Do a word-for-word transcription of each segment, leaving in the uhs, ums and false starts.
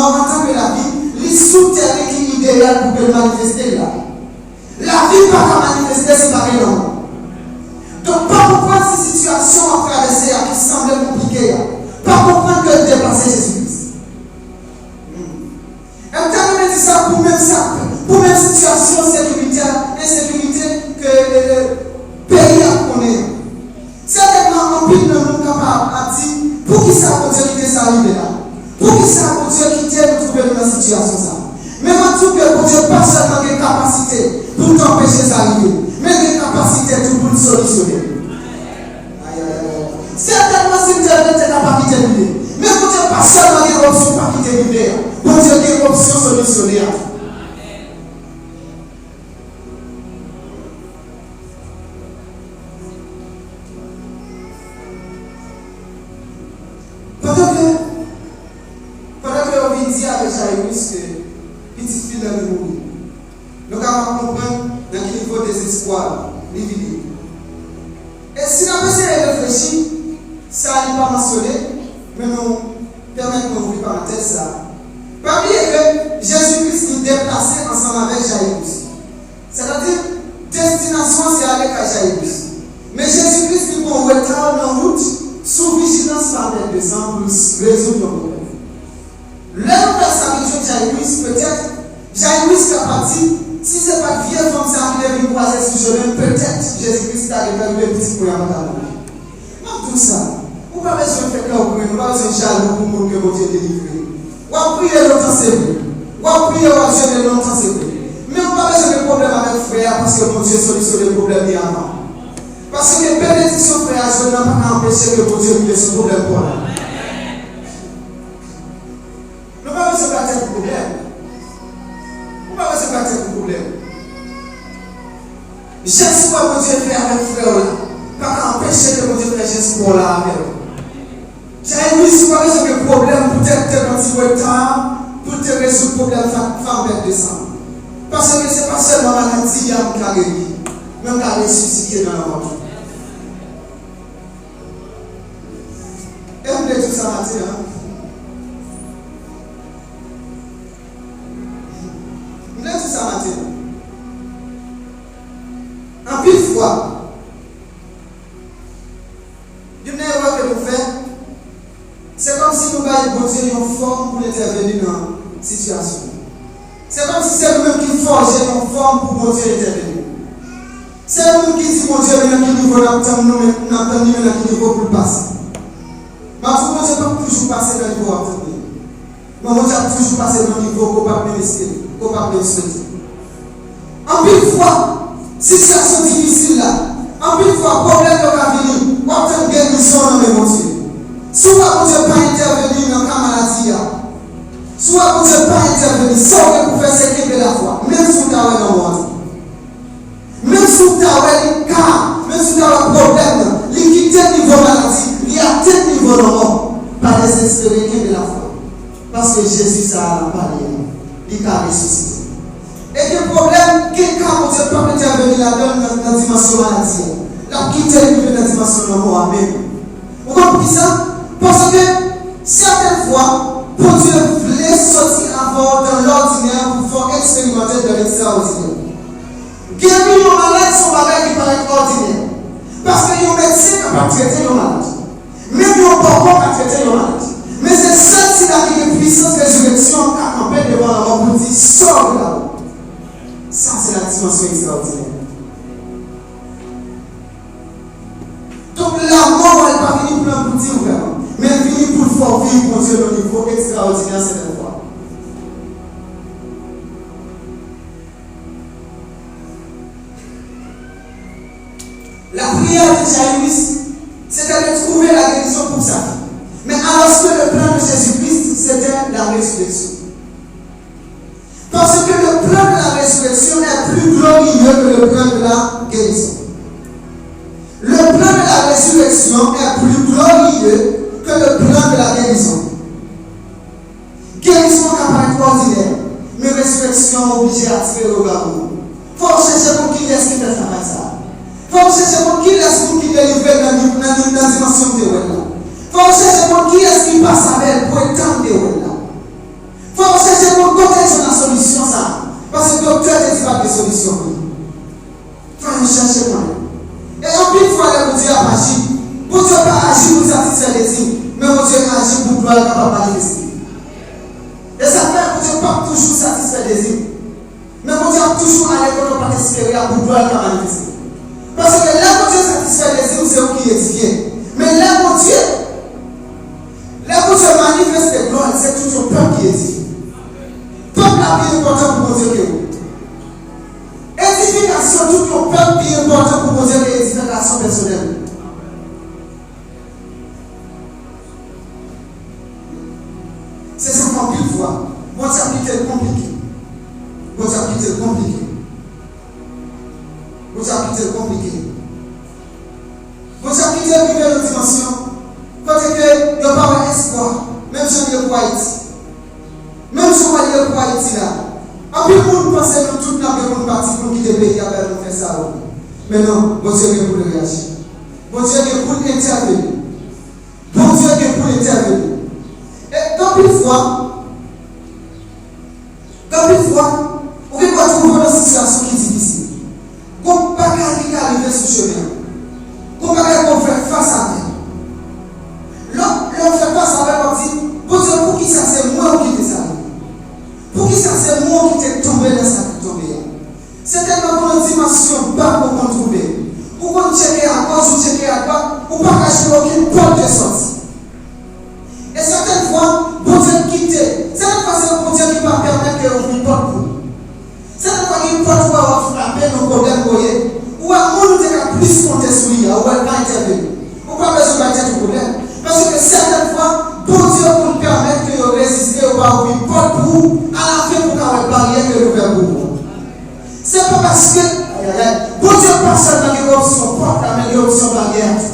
Antanke lavi, li sou tèren ki ideyal pou ke l manifeste l la. Lavi pa ka manifeste si pa gen lanmò. Donk, pa konprann si sitiyasyon w ap travèse a ki sanble konplike a, pa konprann ke l depase Jezi Kris. Hmm. E m ta renmen di sa pou menm sa, pou menm sitiyasyon sekirite, ensekirite ke, eh, peyi a konnen an. Sètènman, anpil nan nou kapab ap di, poukisa Bondye kite sa rive la? Poukisa Bondye kite nou twouve nou nan sitiyasyon sa a? Men mwen di w ke Bondye pa sèlman gen kapasite pou l te anpeche sa rive, men l gen kapasite tou pou l solisyone l. Ayayayay. Sètènman, si l te vle, l te ka pa kite l rive. Men Bondye pa sèlman gen opsyon pa kite l rive a. Bondye gen opsyon solisyone a tou. Pandan ke, pandan ke yo vin di avèk Jayiris ke pitit fi l lan te mouri, nou kapab konprann nan ki nivo dezespwa li vin ye. E si n ap eseye reflechi, sa li pa mansyone, men nou pèmèt mwen ouvri parantèz sa a. Pa bliye ke Jezi Kris li deplase ansanm avèk Jayiris. Sètadi, destinasyon an se ale kay Jayiris. Men Jezi Kris li pran reta nan wout sou vijilans pa pèt de san pou l rezoud yon pwoblèm. Lè nou fè sa vin jwenn Jayiris, petèt, Jayiris kapab di, si se pa t vye fanm sa a ki te vin kwaze sou chemen m, petèt Jezi Kris ta gentan rive pitit mwen an pa ta mouri. M ap di w sa, ou pa bezwen fè kè w grenn, ou pa bezwen jalou pou moun ke Bondye delivre. W ap priye lontan, se vre. W ap priye, w ap jene lontan, se vre. Men ou pa bezwen gen pwoblèm avèk frè a paske Bondye solisyone pwoblèm li avan. Paske benediksyon frè a jwenn nan pa ka anpeche ke Bondye rive sou pwoblèm pa w la. Nou pa bezwen bat tèt pou pwoblèm. Ou pa bezwen bat tèt pou pwoblèm. Jès ou wè Bondye fè avèk frè w la pa ka anpeche ke Bondye fè jès pou w la avè w. Jayiris, ou pa bezwen gen pwoblèm poutèt te pran ti reta pou te rezoud pwoblèm fa- fanm pèt de san. Paske se pa sèlman maladi a m ka geri, men m ka resisite nan lanmò tou. E m vle di w sa maten an. M vle di w sa maten an. Anpil fwa, youn nan erè ke nou fè, se kòmsi nou bay Bondye yon fòm pou l entèveni nan sitiyasyon an. Se kòmsi se nou menm ki fòje yon fòm pou Bondye entèveni. Se nou menm ki di Bondye, men nan ki nivo n ap tann nou, men n ap tann li, men nan ki nivo pou l pase. M ap di w, Bondye p ap toujou pase nan nivo w ap tann li. Men Bondye ap toujou pase nan nivo ke w p ap menm espere, ke w p ap menm swete. Anpil fwa, sitiyasyon difisil la, anpil fwa, pwoblèm yo ka vini, w ap tann gerizon nan men Bondye. Si w wè Bondye pa entèveni nan ka maladi a, si w wè Bondye pa entèveni, sa w gen pou fè se kenbe lafwa, menm si w ta wè lanmò a tou. Menm si w ta wè li ka, menm si w ta wè pwoblèm nan, li kite nivo maladi, li atenn nivo lanmò, pa dezespere, kenbe lafwa. Paske Jezi sa a n ap pale a, li ka resisite. E gen pwoblèm, gen ka Bondye p ap entèveni ladan l nan, nan dimansyon maladi a. L ap kite l rive nan dimansyon lanmò a menm. Ou konn poukisa? Paske sètèn fwa, Bondye vle soti avè w dans l'ordinaire pou fè w eksperimante dans l'extraordinaire. Geri yon malad se yon bagay ki parèt òdinè. Paske yon medsen kapab trete yon malad. Menm yon bòkò ka trete yon malad. Men se sèl sila ki gen pwisans rezirèksyon an ka kanpe devan lanmò pou l di, "Sòti la." Sa se la dimansyon ekstraòdinè. Donk, lanmò a, li pa vini pou l angoudi w vrèman, men l vini pou l fè w viv Bondye nan nivo ekstraòdinè sètèn fwa. Lapriyè de Jayiris, se te de twouve la gerizon pou sa fi. Men alòske le plan de Jezi Kris, se te la rezireksyon. Parce que le plan de la résurrection est plus glorieux que le plan de la guérison. Le plan de la résurrection est plus glorieux que le plan de la guérison. Gerizon an ka parèt òdinè, men rezireksyon an oblije atire rega moun. Fò w chèche konn kilès ki fè travay sa a. Fò w chèche konn kilès moun ki delivre nan, nan, nan dimansyon m te wè l la. Fò w chèche konn kiyès ki pase avè l pou etan m te wè l la. Fò yo chèche konn kote yo jwenn solisyon sa a. Paske doktè te di pa t gen solisyon pou li. Fò yo chèche konnen. E anpil fwa, lè Bondye ap aji, Bondye pa aji pou satisfè dezi w, men Bondye aji pou glwa l kapab manifeste. E sa fè Bondye p ap toujou satisfè dezi w. Men Bondye ap toujou ale kote w pa t espere a pou glwa l ka manifeste. Paske lè Bondye satisfè dezi w, se ou ki edifye. Men lè Bondye, lè Bondye manifeste glwa l, se tout yon pèp ki edifye. Pèp la pi enpòtan pou Bondye ke ou. Edifikasyon tout yon pèp pi enpòtan pou Bondye ke edifikasyon pèsonèl. Se sa k fè anpil fwa, Bondye ap kite l konplike. Bondye ap kite l konplike. Bondye ap kite l konplike. Bondye ap kite l rive nan dimansyon kote ke yo pa wè espwa, menm jan l ye pou Ayiti. Menm jan w wè l ye pou Ayiti la. Anpil moun panse nou tout n ap gen pou n pati, pou n kite peyi a, bay moun fè sa yo vle. Men non, Bondye gen pou l reyaji. Bondye gen pou l entèveni. Bondye gen pou l entèveni. E gen anpil fwa, gen anpil fwa, ou gen dwa twouve w nan sitiyasyon ki difisil. Gon bagay ki ka rive sou chemen an. Gon bagay pou w fè fas avè l. Lè, lè w fè fas avè l, w ap di, Bondye, poukisa se mwen ou kite sa rive? Poukisa se mwen ou kite tonbe nan sa ki tonbe a? Se tèlman gon dimansyon ba ou konn twouve. Ou konn tcheke agoch, ou tcheke adwat, ou pa ka jwenn okenn pòt de sòti. E sètèn fwa, Bondye kite. Sètèn fwa, se Bondye ki pa pèmèt ke yo ouvri pòt pou ou. Sètèn fwa, gen pòt ou wè w ap frape nan pwoblèm ke w ye. Ou wè moun ou te ka plis konte sou li a, ou wè l pa entèveni. Ou pa bezwen bay tèt ou pwoblèm. Paske sètèn fwa, Bondye konn pèmèt ke yo reziste, yo pa ouvri pòt pou ou, alafen pou w ka wè baryè ke l ouvè pou ou. Se pa paske, ayayay, Bondye pa sèlman gen opsyon pòt la, men gen opsyon baryè a tou.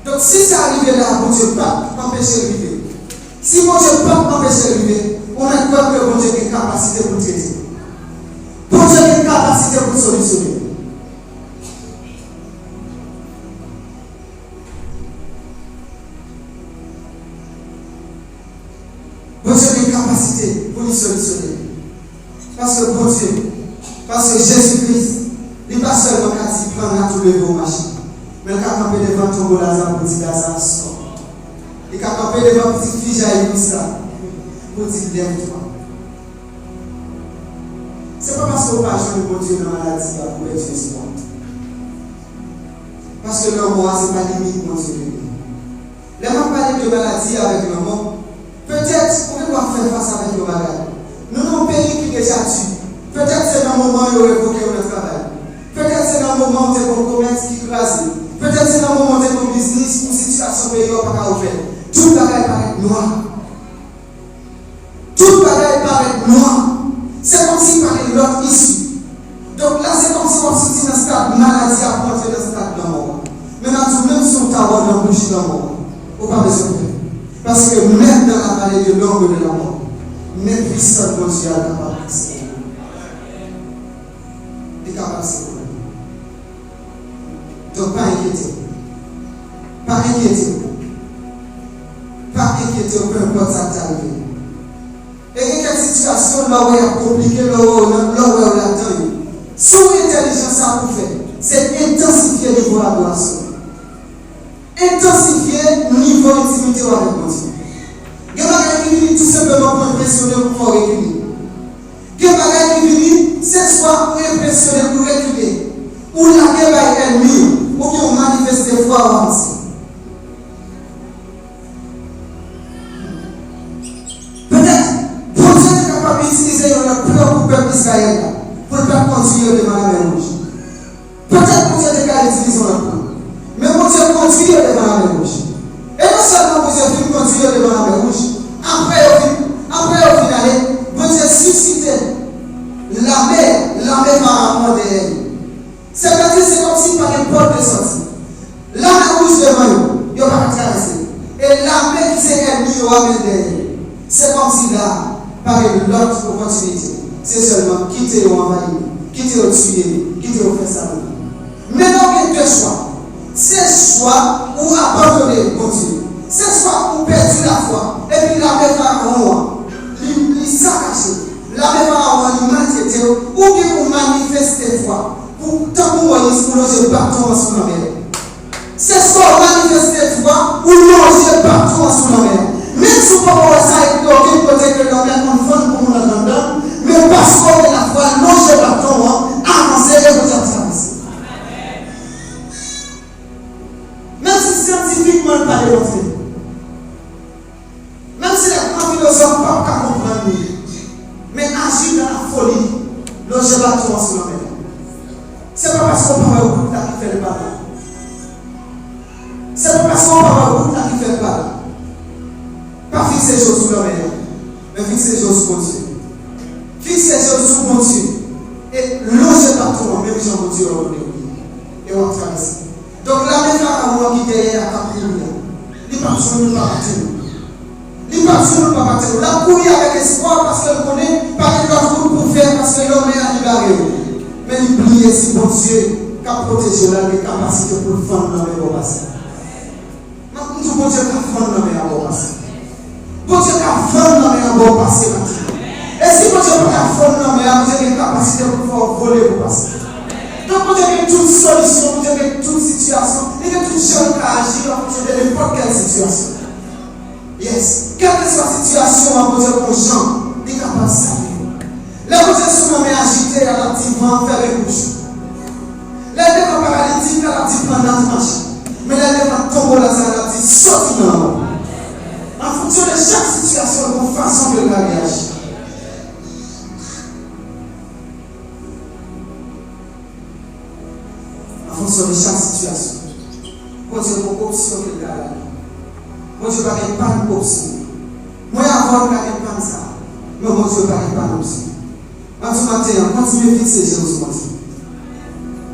Donk, si sa rive la, Bondye p ap anpeche l rive. Si Bondye p ap anpeche l rive, ou mèt kwè ke Bondye gen kapasite pou l trete. Bondye gen kapasite pou l solisyone. Bondye gen kapasite pou li solisyone. Paske Bondye, paske Jezi Kris, li pa sèlman ka di, "Pran nat ou leve w mache." Men l ka kanpe devan tonbo Laza pou di, "Laza, sot." Li ka kanpe devan pitit fi Jayiris la pou di, "Lève-toi." Se pa paske w pa jwenn Bondye nan maladi a pou w pèdi espwa. Paske lanmò a se pa limit Bondye genyen. Lè m ap pale de maladi avèk lanmò, petèt ou gen dwa fè fas avèk yon bagay. Nou nan yon peyi ki deja di. Petèt se nan moman yo revoke w nan travay. Petèt se nan moman w te gon komès ki kraze. Petèt se nan moman w te gon biznis ou sitiyasyon peyi a w pa ka ouvè. Tout bagay parèt nwa. Tout bagay parèt nwa. Se kòmsi pa gen lòt isi. Donk la, se kòmsi w ap soti nan stad maladi a pou antre nan stad lanmò a. Men m ap di w, menm si w ta wòl nan bouch lanmò a, ou pa bezwen pè. Paske menm dans la vallée de l'ombre de la mort, men pwisans Bondye a kapab pase. Li kapab sekwe. Donk, pa enkyete w. Pa enkyete w. Pa enkyete w, penenpòt sa k ta rive. E gen kèk sitiyasyon, lè w wè y ap konplike, lè w wè w nan, lè w wè w ladan yo. Si w entèlijan, sa pou w fè, se entansifye nivo adorasyon w. Entansifye nivo entimite w avèk Bondye. Gen bagay ki vini tou senpleman pou enpresyone w, pou fè w rekile. Gen bagay ki vini, se swa ou enpresyone, ou rekile, ou lage bay ènmi yo, oubyen ou manifeste fwa w avanse. Petèt, Bondye te kapab itilize yon lòt plan pou pèp Izrayèl la, pou l pa t kondui yo devan Lamè Wouj. Petèt Bondye te ka itilize yon lòt plan. Men Bondye kondui yo devan Lamè Wouj. E non sèlman Bondye fin kondui yo devan Lamè Wouj, apre yo fin, apre yo fin ale, Bondye sisite lame, lame Farawon an dèyè yo. Sètadi, se kòmsi pa gen pòt de sòti. Lamè Wouj devan yo, yo pa ka travèse. E lame ki se ènmi yo a menm dèyè yo. Se kòmsi la, pa gen lòt opòtinite. Se sèlman kite yo anvayi nou, kite yo tiye nou, kite yo fè sa nou vle. Men lè w gen de chwa, Se swa ou abandone Bondye, se swa ou pèdi lafwa, epi lame Farawon an, li, li sakaje w. Lame Farawon an, li maltrete w, oubyen ou manifeste fwa, pou, tankou Moyiz, ou lonje baton an sou lanmè a. Se swa w manifeste fwa, ou lonje baton an sou lanmè a. Menm si w poko wè sa ekri okenn kote ke lanmè konn fann pou moun antre anndan l, men paske w gen lafwa, lonje baton an, avanse e Bondye ap travèse. Menm si syantifikman l pa demontre, menm si lè gran filozòf p ap ka konprann li, men aji dans la folie, lonje baton an sou lanmè a. Se pa paske w pa wè wout la ki fè l pa la. Se pa paske w pa wè wout la ki fè l pa la. Pa fikse je w sou lanmè a, men fikse je w sou Bondye. Fikse je w sou Bondye e lonje baton an menm jan Bondye òdone w li. E w ap travèse. Donk, lame Farawon an ki dèyè a k ap kouri a, li p ap jwenn ou, l p ap attenn ou. Li p ap jwenn ou, l p ap attenn ou. L ap kouri avèk espwa paske l konnen pa gen lòt wout pou fè paske lanmè a li bare w. Men li bliye si Bondye k ap pwoteje w la, l gen kapasite pou l fann lanmè bò pase. M ap di w, Bondye ka fann lanmè a bò pase. Bondye ka fann lanmè a bò pase maten. E si Bondye pa ka fann lanmè a, Bondye gen kapasite pou l fè w vole pou pase. Donk, Bondye gen tout solisyon, Bondye gen tout sitiyasyon, li gen tout jan l ka aji an fonksyon de nenpòt kèl sitiyasyon. Yes. Kèlkeswa sitiyasyon an, Bondye gon jan li kapab save w. Lè Bondye sou lanmè ajite a, l ap di van an fèmen bouch ou. Lè l devan paralitik la, l ap di pran nat mache. Men lè l devan tonbo Laza, l ap di soti nan lanmò. An fonksyon de chak sitiyasyon, gon fason ke l ka reyaji. An fonksyon de chak sitiyasyon. Bondye gon opsyon ke l ka ba nou. Bondye pa gen pàn opsyon. Mwen avè w, nou ka gen pàn sa a. Men Bondye pa gen pàn opsyon. M ap di w maten an, kontinye fikse je w sou Bondye.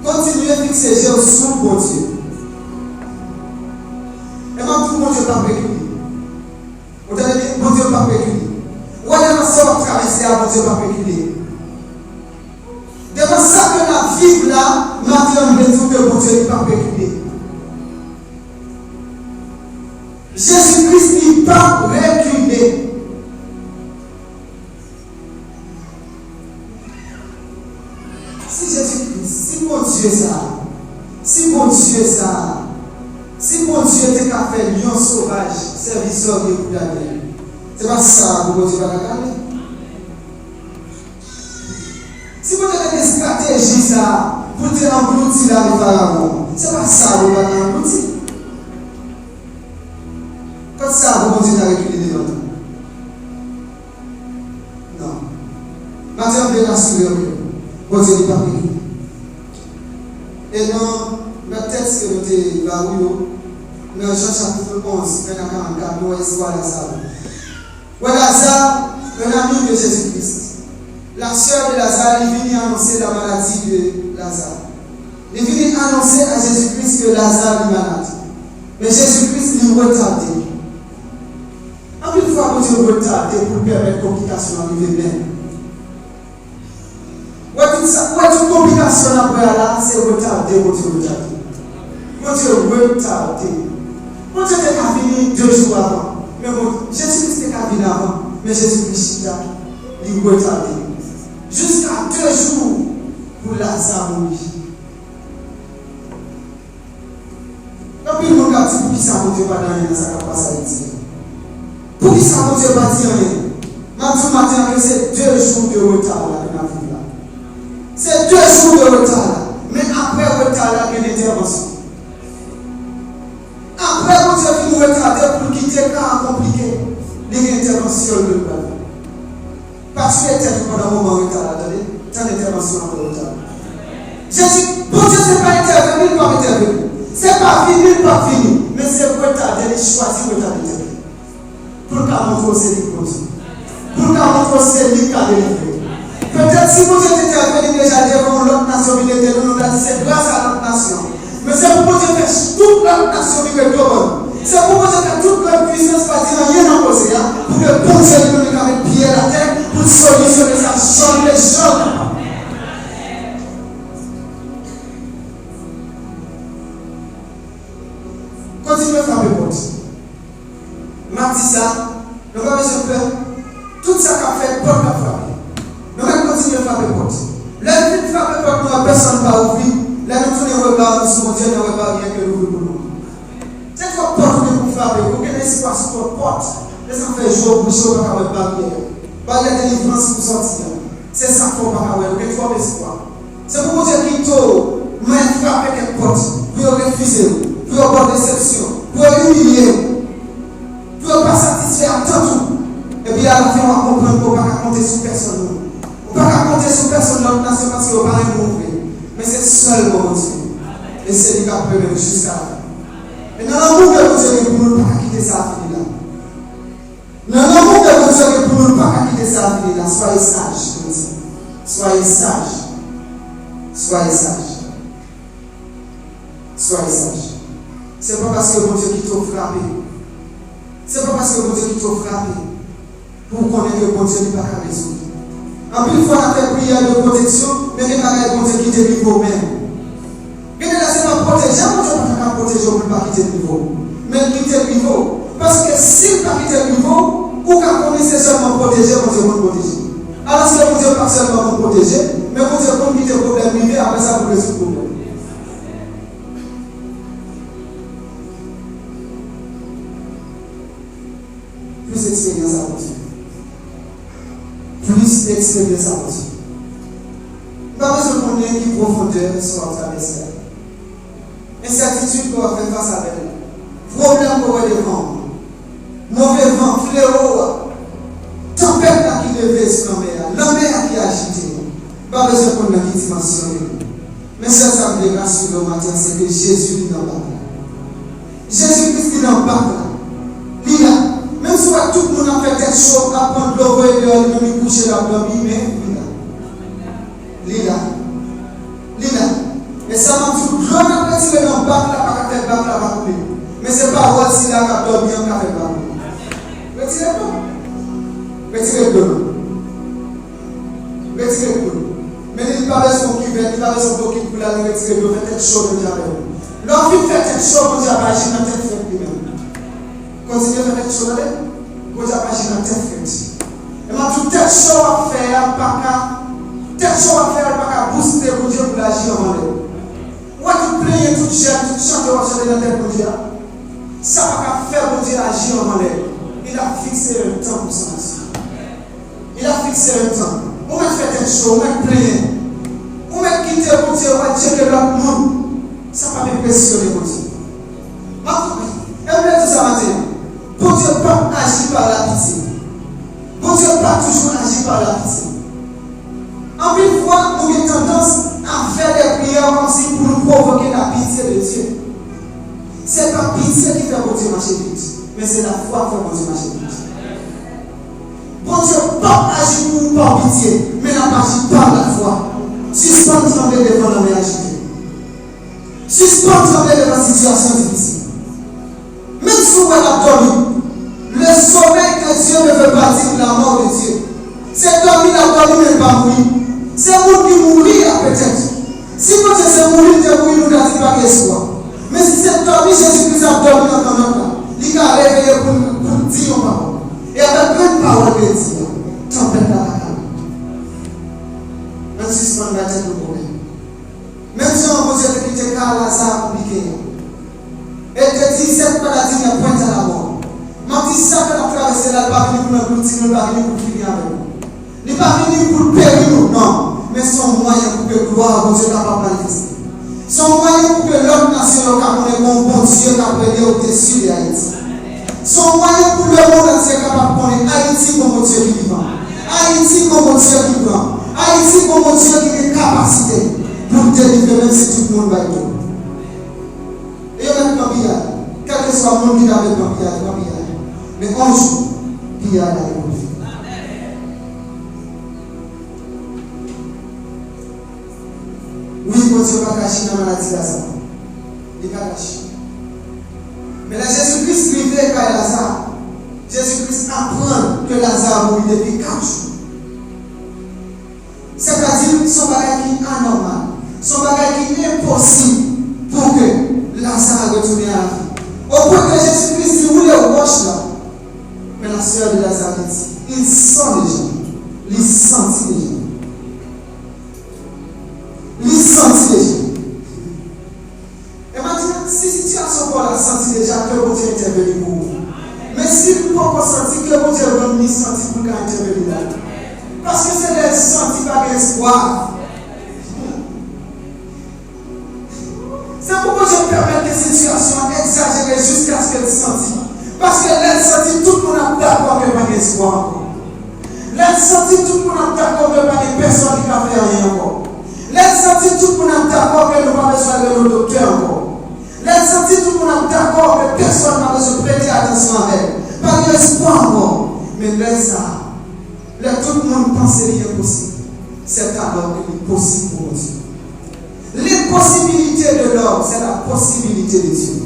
Kontinye fikse je w sou Bondye. E m ap di w, Bondye p ap rekile. Ou tande byen? Bondye p ap rekile. Ou wè devan sa w ap travèse a, Bondye p ap rekile. Devan sa ke n ap viv la, maten an, m vle di w ke Bondye li p ap rekile. Jezi Kris li p ap rekile. Si Jezi Kris, si Bondye sa a, si Bondye sa a, si Bondye te ka fè lyon sovaj sèvi zòrye pou Danyèl, se pa sa pou Bondye pa t ap gade. Si Bondye te gen estrateji sa a pou l te anglouti lame Farawon, se pa sa pou l pa t anglouti. Kot sa pou Bondye ta rekile devan nou? Non. Maten an, m vle rasire w ke Bondye li p ap rekile. E nan, nan tèks ke nou te ba ou yo, nan Jan chapit onz, ven a karannkat, nou wè istwa Laza. Wè Laza, un ami de Jésus-Christ. La sœur de Lazare, li vini anonse la maladie de Lazare. Li vini anonse a Jezi Kris ke Laza li malad. Men Jezi Kris li retade. Anpil fwa, Bondye retade pou l pèmèt konplikasyon an rive, men Ou wè tout sa, ou wè tout konplikasyon n ap wè a la, se retade Bondye retade. Bondye retade. Bondye te ka vini de jou avan. Men bon, Jezi Kris te ka vin avan, men Jezi Kris chita, li retade. Jiska de jou pou Laza mouri. Anpil moun k ap di, "Poukisa Bondye pa di anyen nan sa k ap pase Ayiti a? Poukisa Bondye pa di anyen?" M ap di w maten an ke se de jou de reta la ke n ap viv la. Se de jou de reta la. Men apre reta la, gen entèvansyon. Apre Bondye fin retade pou l kite ka a konplike, li gen entèvansyon l ke l pral fè. Pa tiye tèt ou pandan moman reta la, tande. Tann entèvansyon apre reta la. Jezi, Bondye se pa entèveni, li p ap entèveni. Se pa vini, li p ap vini. Men se retade, li chwazi retade tèt li. Pou l ka montre w se li k Bondye. Pou l ka montre w se li k ka delivre. Petèt si Bondye te entèveni deja devan yon lòt nasyon vin ede nou, nou ta di se gras a lòt nasyon. Men se pou Bondye fè tout lòt nasyon vire do bò nou. Se pou Bondye fè tout lòt pwisans pa di anyen nan koze a, pou ke Bondye li menm li ka met pye l atè, pou l solisyone sa jan l vle, jan l kapab. Lè l fin frape pòt nou an, pèsonn pa ouvri. Lè nou tounen rega nou sou Bondye, nan wè baryè ke l ouvri pou nou. Se twòp pòt ou gen pou frape. Ou gen espwa sou twòp pòt. Men sa fè je w bouche, ou pa ka wè baryè. Baryè delivrans pou sòti an. Se sa k fè w pa ka wè l. Ou gen twòp espwa. Se pou Bondye kite w mwen frape kèk pòt, pou yo refize w, pou yo ba w desepsyon, pou yo imilye w, pou yo pa satisfè atant ou. Epi alafen w ap konprann ke w pa ka konte sou pèsonn non. Ou pa ka konte sou pèsonn lòt nasyon paske yo pa renmen w vre. Men se sèlman Bondye. E se li k ap renmen w jiska lafen. E nan lanmou ke Bondye gen pou nou, nou pa ka kite sa fini la. Nan lanmou ke Bondye gen pou nou, nou pa ka kite sa fini la. Soyez sage, Bondye. Soyez sage. Soyez sage. Soyez sage. Se pa paske Bondye kite w frape. Se pa paske Bondye kite w frape pou w konnen ke Bondye li pa ka rezoud. Anpil fwa n ap fè priyè de pwoteksyon, men gen bagay Bondye kite rive w menm. Gen de lè se pa pwoteje Bondye pa ta ka pwoteje w pou l pa kite l rive w. Men l kite l rive w. Paske si l pa kite l rive w, ou ka konnen se sèlman pwoteje Bondye konn pwoteje. Alòske Bondye pa sèlman konn pwoteje, men Bondye konn kite pwoblèm rive, apre sa pou l rezoud pwoblèm. Plis eksperyans a Bondye. Plis eksperyans a Bondye. M pa bezwen konnen ki pwofondè sa w ap travèse a. Ensètitid ke w ap fè fas avè l. Pwoblèm ke w wè devan w. Move van, flewo a. Tanpèt la ki leve sou lanmè a. Lanmè a ki ajite. M pa bezwen konn nan ki dimansyon l ye. Men sèl sa m vle rasire w maten an, se ke Jezi li nan bak la. Jezi Kris li nan bak la. Li la. Menm si w wè tout moun ap fè tèt cho, ap pran dlo voye deyò, li menm li kouche, l ap dòmi, men li la. Li la. Li la. E sa m ap di w, dlo n ap retire nan bak la pa ka fè bak la pa koule. Men se pawòl sila k ap dòmi an k ka fè bak la. Retire dlo. Retire dlo nan. Retire dlo. Men li pa bezwen yon kivèt, li pa bezwen yon bokit pou l al retire dlo, fè tèt cho menm jan avè w. Lè w fin fè tèt cho, Bondye ap aji nan tèt frèt li menm. Kontinye fè tèt cho, tande. Bondye ap aji nan tèt frèt. E m ap di w, tèt cho w ap fè a pa ka, tèt cho w ap fè a pa ka bouste Bondye pou l aji anvan lè. Ou wè tout plenyen, tout jèn, tout chante w ap chante nan tèt Bondye a, sa pa ka fè Bondye aji anvan lè. Il a fixé un temps pour son action. Il a fixé un temps. Ou mèt fè tèt cho, ou mèt plenyen. Ou mèt kite Bondye wè tcheke lòt moun. Sa p ap enpresyone Bondye. M ap, e m vle di w sa maten an. Bondye p ap aji pa lapitye. Bondye pa toujou aji pa lapitye. Anpil fwa, nou gen tandans a fè de priyè kòmsi pou nou pwovoke lapitye de Dye. Se pa pitye ki fè Bondye mache vit, men se lafwa k fè Bondye mache vit. Bondye p ap aji pou ou pa pitye, men l ap aji pa lafwa. Sispann tranble devan lanmè ajite. Sispann tranble devan sitiyasyon difisil. Menm si w wè l ap dòmi, le sommeil de Dieu ne veut pas dire la mort de Dieu. Se dòmi l ap dòmi, men l pa mouri. Se moun ki mouri a, petèt. Si Bondye se mouri l te mouri, nou ta di pa gen espwa. Men si se dòmi Jezi Kris ap dòmi nan kanòt la, li ka reveye pou l, pou l di yon pawòl. E avèk grenn pawòl ke l di a, tanpèt la pa ka. Ann sispann bay tèt nou pwoblèm. Menm jan Bondye te kite ka Laza konplike a. E l te di, cette maladie n'est point à la mort. M ap di sa ke n ap travèse la, li pa vini pou l anglouti nou, li pa vini pou l fini avè nou. Li pa vini pou l peri nou, non. Men se yon mwayen pou ke glwa Bondye kapab manifeste. Se yon mwayen pou ke lòt nasyon yo ka konnen gen yon Bondye k ap règne odesi de Ayiti. Se yon mwayen pou lemonn antye kapab konnen Ayiti gon Bondye ki vivan. Ayiti gon Bondye ki gran. Ayiti gon Bondye ki gen kapasite pou l delivre menm si tout moun bay do. E yo mèt pran piyay. Kèlkeswa moun ki ta vle pran piyay, pran piyay. Men yon jou, piyay la ap rive. Wi, Bondye pa kache nan maladi Laza. Li pa kache. Men lè Jezi Kris rive kay Laza, Jezi Kris aprann ke Laza mouri depi kat jou. Sètadi, se yon bagay ki anòmal. Se yon bagay ki enposib pou ke Laza retounen a lavi. Opwen ke Jezi Kris di, woule wòch la. Men la sè de Laza li di, il sent déjà. Li santi deja. kò l ap santi deja ke Bondye entèveni pou ou. Men si l poko santi, ke Bondye rann li santi pou l ka entèveni la. Paske se lè l santi pa gen espwa. Se pou Bondye pèmèt ke sitiyasyon an egzajere jiskaske l santi. Paske lè l santi, tout moun ap dakò ke pa gen espwa ankò. Lè l santi, tout moun ap dakò ke pa gen pèsòn ki ka fè anyen ankò. Lè l santi, tout moun ap dakò ke nou pa bezwen al wè yon doktè ankò. Lè l santi, tout moun ap dakò ke pèsòn pa bezwen prete atansyon avè l. Pa gen espwa ankò. Men lè sa a, lè tout moun panse li enposib, c'est alors que li posib pou Bondye. L'impossibilité de l'homme, c'est la possibilité de Dieu.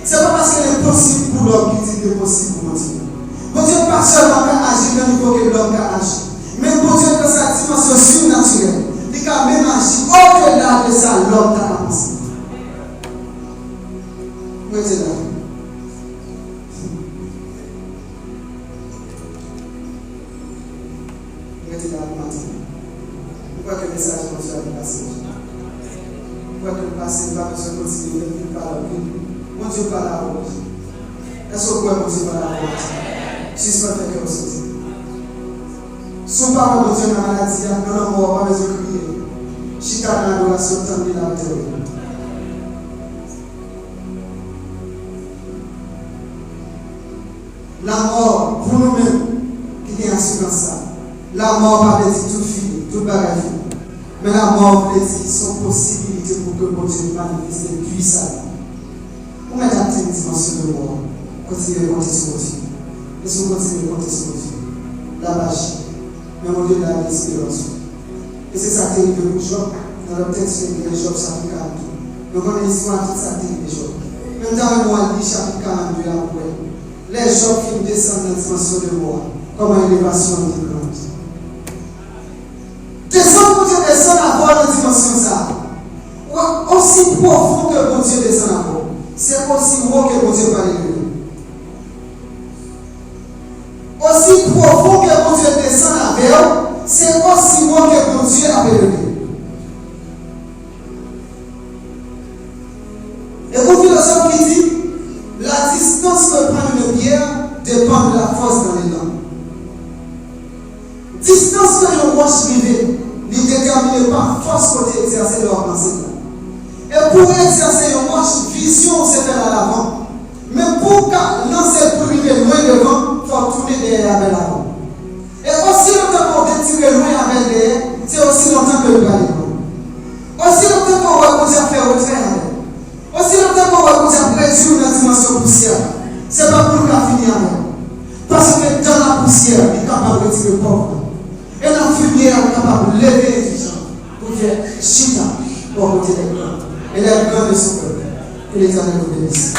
Se pa paske l enposib pou lòm ki di l enposib pou Bondye. Bondye pa sèlman ka aji nan nivo ke lòm ka aji, men Bondye nan sa dimansyon sinatirèl, li ka menm aji odela de sa lòm ta ka panse. Rete la. Rete la pou maten. M kwè ke mesaj Bondye a pase. M kwè ke l pase, m pa bezwen kontinye fè pil pale anpil. Bondye pale avè w. Èske w kwè Bondye pale avè w? Sispann fè kè w sote. Si w pa wè Bondye nan maladi a, nan lanmò a, w pa bezwen kriye. Chita nan adorasyon, tann li l ap entèveni. Lanmò, pou nou menm ki gen asirans sa, lanmò pa vle di tout fini, tout bagay fini. Men lanmò vle di se yon posibilite pou ke Bondye manifeste pwisamman. Ou mèt atenn dimansyon de mò, kontinye konte sou Bondye. E si w kontinye konte sou Bondye, l ap aji. Men Bondye la gen esperans ou. E se sa k te rive pou Jòb. Nan lòt tèks, nou gen Jòb chapit karannde. Nou konnen istwa tout sa k te rive Jòb. Men m ta renmen w al li chapit karannde a pou w wè. Lè Jòb fin desann nan dimansyon de mò a, kòman elevasyon an te gran. Desann Bondye desann avè w nan dimansyon sa a. Wè, osi pwofon ke Bondye desann avè w, se osi wo ke Bondye pral eleve w. Osi pwofon ke Bondye desann avè w, se osi wo ke Bondye ap eleve w. E gon filozòf ki di, la distance que prend une pierre dépend de la force dans l'élan. Distans ke yon wòch rive, li detèmine pa fòs kote egzèse lè w ap lanse l la. E pou w egzèse yon wòch, vizyon w se fè l al avan. Men pou w ka lanse l pou l rive lwen devan, fò w tounen dèyè avè l avan. E osi lontan ke w detire lwen avè l dèyè, se osi lontan ke l pral devan. Osi lontan ke w wè Bondye ap fè retrè avè l, osi lontan ke w wè Bondye ap redui w nan dimansyon pousyè, se pa pou l ka fini avè w. Paske dans la poussière, li kapab retire pòv lan. E nan fimye a, li kapab leve endijan pou l fè chita bò kote les grands. Et les grands de son peuple. Que l'Éternel vous bénisse.